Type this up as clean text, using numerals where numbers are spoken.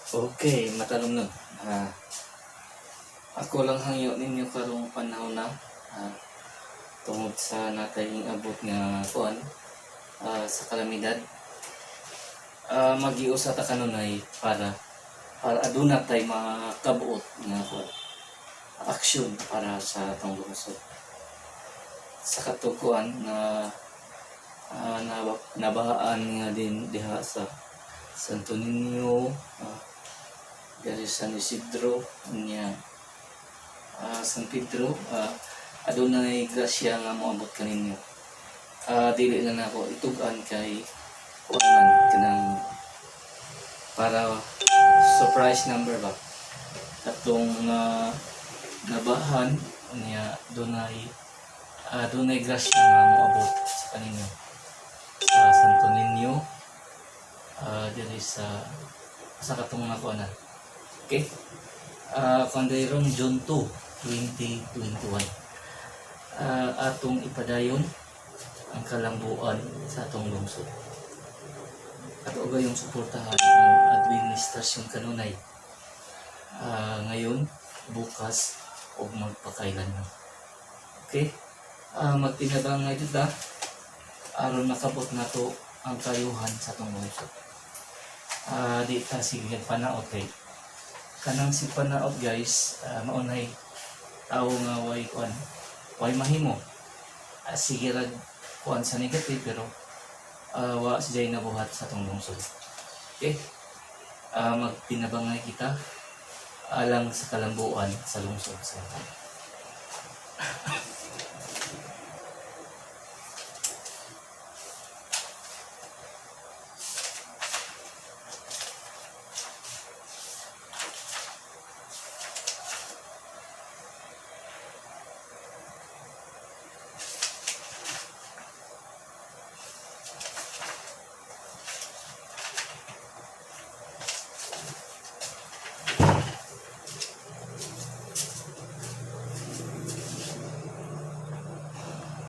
Okay, matalom nun. Ako lang hangyo ninyo karong panahon na tungod sa nataying abot nga kuan sa kalamidad. Magiusa ta kanunay para aduna tay makabuot nga kuan, aksyon para sa atong lungsod. Sa katukuan na nabahaan nga din diha sa Santo Niño, diri San Isidro nya San Pedro, adunay grasya nga moabot kaninyo. Dili lang nako itug-an kay kuan man kanang para surprise number ba, katong nabahan niya, dunay grasya nga moabot sa kaninyo sa Santo Niño, diri sa katong nga kuan na. Okay, kuan ron June 2, 2021, atong ipadayon ang kalambuan sa atong lungsod. Ato gayong suportahan ang administrasyon kanunay ngayon, bukas ug magpakailanman. Okay, magtinabangay jud ta aron makabot nato ang kayuhan sa atong lungsod. Di ta sige panaot kay kanang si panaot, guys, maunay tao nga way kuan, way mahimo. Sige rag kuan sa negative pero wa siya'y nabuhat sa atong lungsod. Okay, magtinabangay kita alang sa kalambuan sa lungsod sa